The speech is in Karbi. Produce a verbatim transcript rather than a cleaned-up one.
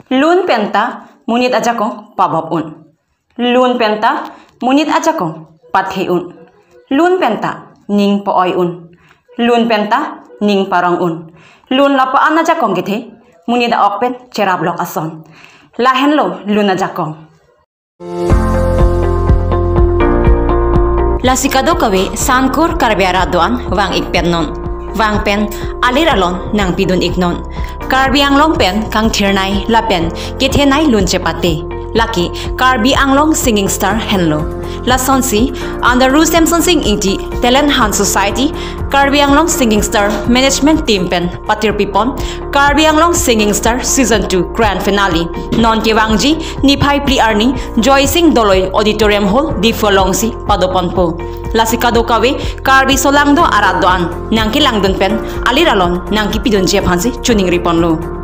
Lun penta monit ajakong pabop un. Lun penta monit ajakong pathe un. Lun penta ning po-oi un. Lun penta ning parong un. Lun lapu-an ajakong kethe monit a-ok pen cherap lok ason. Lahenlo lun ajakong. Lasi kadokave sangkur Karbi arat do-an vang-ik pen non. Vang pen alir alon nangpidun-ik non. Karbi Anglong pen kangthirnei lapen kethenei lun chepate. Lake Karbi Anglong Singing Star henlo. Lasonsi under Ru Semson Sing Ingti Talent Hunt Society, Karbi Anglong Singing Star Management Team pen patirpipon Karbi Anglong Singing Star Season two Grand Finale non kevangji niphai phli arni Joy Sing Doloi Auditorium Hall, Diphu alongsi padoponpo. Lasi kadokave Karbi solangdo arat do-an nangkelangdun pen alir alon nangkepidunji aphansi choningriponlo.